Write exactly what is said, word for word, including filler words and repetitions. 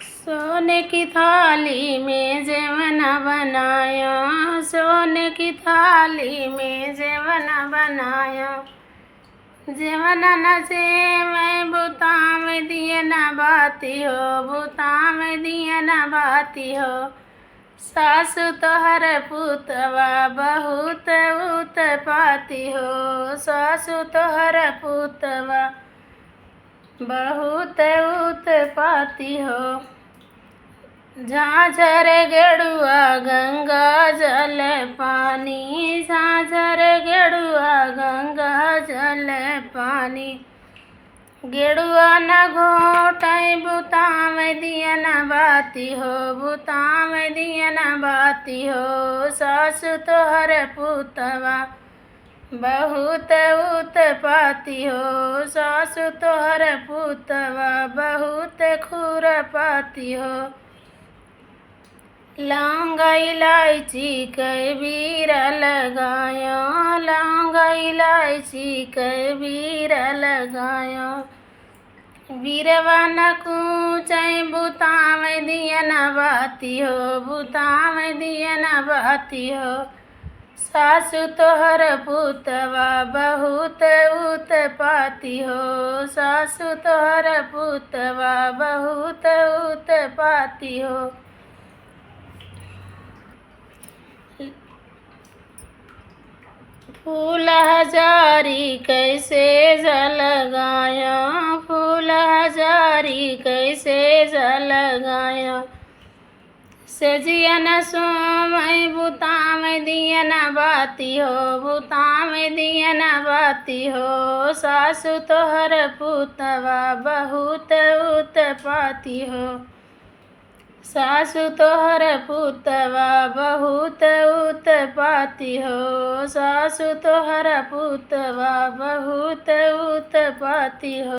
सोने की थाली में जेवना बनायो, सोने की थाली में जेवना बनायो। जेवना न जेवै बुतावै दियना बाती हो, बुतावै दियना बाती हो। सासु तोहर पुतवा बहुत उत्पाती हो, सासु तोहर पुतवा बहुत उत्पाती हो। झांझर गेड़ुआ गंगा जल पानी, झांझर गेड़ुआ गंगा जल पानी। गेड़ुआ न घोटै बुतावै दियना बाती हो, बुतावै दियना बाती हो। सासु तोहर पुतवा बहुत उत्पाती हो, सासु तोहर पुतवा बहुत खुरपाती हो। लौंग इलायची कै बीरा लगायो, लौंग इलायची कै बीरा लगायो। बीरवा न कूचै बुतावै दियना बाती हो, बुतावै दियना बाती हो। सासु तोहर पुतवा बहुत उत्पाती हो, सासु तोहर पुतवा बहुत उत्पाती हो। फूल हजारी कै सेज लगायो, फूल हजारी कै सेज लगायो। सेजिया न सोवै बुतावै दियना बाती हो, बुतावै दियना बाती हो। सासु तोहर पुतवा बहुत उत्पाती हो, सासु तोहर पुतवा बहुत उत्पाती हो, सासु तोहर पुतवा बहुत उत्पाती हो।